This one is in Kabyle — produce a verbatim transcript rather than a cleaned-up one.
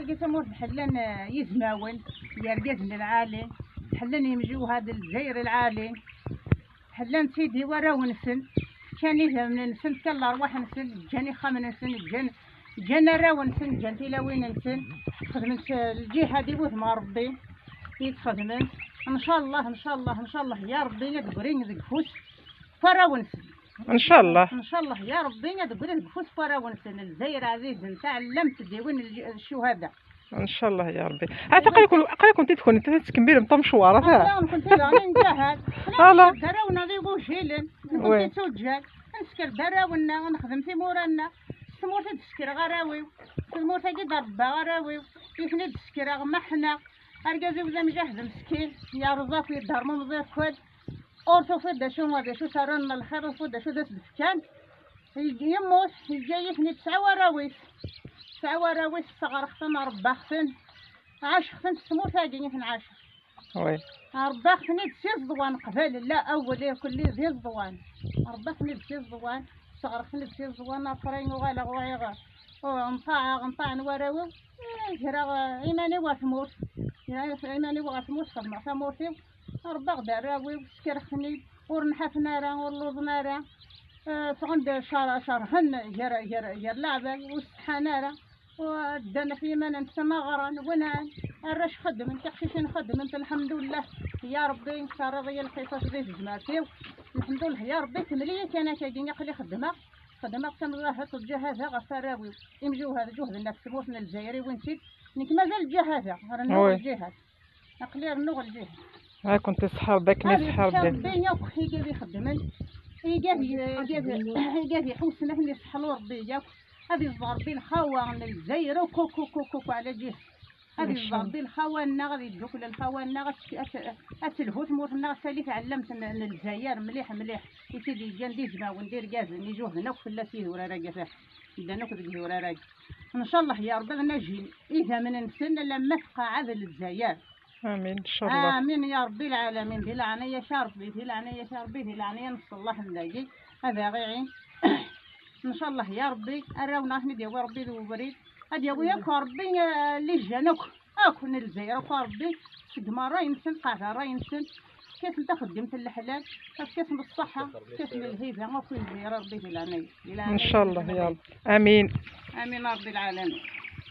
Dagi tamurt ḥellan, eh, yizmawen, yergazen lɛali, ḥellan yimjuhad n Lezzayer lɛali, ḥellan-tt-id i warraw-nsen, fkan idammen-nsen, fkan lerwaḥ-nsen, ǧǧan ixxamen-nsen, ǧǧan, ǧǧan arraw-nsen, ǧǧan tilawin-nsen, xedmen-tt, eh, lǧihad i wudem n Ṛebbi i t-xedmen. Ncallah, ncallah, ncallah, ya Ṛebbi ad d-grin deg ufus n warraw-nsen. Ncallah. Ncallah, ya Ṛebbi ad d-grin deg ufus n warraw-nsen. Lezzayer ɛzizen, taɛellamt d-iwin lj-, ccuhada. Ncallah, ya Ṛebbi. Ata aql-iken, aql-iken-id kunent tettkemmilem tamecwara, ha? Aql-iken-id daɣen nǧahad. Ala. Arraw-nneɣ d igujilen, nekkenti d tuǧǧal. Nesker-d arraw-nneɣ, nexdem timura-nneɣ. S tmurt i d-sekreɣ arraw-iw. S tmurt-agi i d-rebbaɣ arraw-iw. I ten-id-sekreɣ meḥna. Argaz-iw d amjahed meskin, yerẓ akk, yedder memẓi akk. Ur tufiḍ d acu, d acu terra n lxir, ur tufiḍ d acu d as-d-fkan. Yemmut, yeǧǧa-yi-ten-id tesɛa warraw-is. Tesɛa warraw-is, sseɣreɣ-ten, rebbaɣ-ten. Ɛaceɣ-ten s tmurt-agi i ten-ɛaceɣ. Oui. Rebbaɣ-ten-id s iẓeḍwan qbal, la awel irkelli d iẓeḍwan. Rebbaɣ-ten-id s iẓeḍwan, sseɣreɣ-ten-id s iẓeḍwan, après uɣaleɣ uɣeɣ, nṭaɛeɣ, nṭaɛen warraw-iw, eh, greɣ, eh, iman-iw ɣer tmurt. Greɣ iman-iw ɣer tmurt, xedmeɣ tamurt-iw. Rebbaɣ-d arraw-iw, ssekreɣ-ten-id, ur nḥafen ara, ur lluẓen ara. Eh, ffɣen-d cer-, cerhen gar, gar, gar leɛbad, ur setḥan ara. Ddan ɣef yiman-nsen, ɣran, wnan, arrac xeddmen, tiqcicin xeddment, lḥemdullah. Ya Ṛebbi, terriḍ-iyi lxisas di tezmert-iw. Lḥemdullah, ya Ṛebbi, kemmel-iyi kan akkagi, aql-i xeddmeɣ, xeddmeɣ tamẓaheṭ, ǧahada ɣef warraw-iw. Imjuhad ǧuhden ɣef tmurt n Lezzayer, iwin-tt-id. Nekk mazal ǧahada, rennuɣ Oui. lǧihad. Aql-i rennuɣ lǧihad. Ad-kent-iṣeḥḥa Ṛebbi, ad-kent-iṣeḥḥa Ṛebbi. Ṛebbi akk igad ixeddmen, igad, igad, igad iḥewsen, ad ten-iseḥlu Ṛebbi akk. Ad iẓẓer Ṛebbi lxawa n Lezzayer akk, akk, akk, akk, akk, ɛla ǧiha. Ad iẓẓer Ṛebbi lxawa-nneɣ, ad iddukkel lxawa-nneɣ, ad t-, ad t-, ad telhu tmurt-nneɣ, ad tali tɛellamt n, n Lezzayer mliḥ, mliḥ. I tid yeǧǧan d izmawen, d irgazen, iǧuhden akk fell-as yidurar-agi, ddan akk deg yidurar-agi. Ncallah ya Ṛebbi ad najin idammen-nsen alamma tqeɛɛed Lezzayer. Amin, ncallah. Amin ya Ṛebbi lɛalamin, di leɛnaya-k a Ṛebbi, di leɛnaya-k a Ṛebbi, di leɛnaya n ṣṣellaḥ n dagi, ad aɣ-iɛin. Ncallah ya Ṛebbi, arraw-nneɣ ad ten-id-yawi Ṛebbi d ubrid, ad yawi akk Ṛebbi, eh, lijan akk, akk n Lezzayer akk a Ṛebbi, seggem ṛṛay-nsen, qeɛɛed ṛṛay-nsen, efk-asen taxeddimt n leḥlal, efk-asen ṣṣeḥḥa, efk-asen lhiba, akk i Lezzayer a Ṛebbi di leɛnaya, di leɛnaya-k. Ncallah ya Ṛebbi. Amin. Amin a Ṛebbi lɛalamin.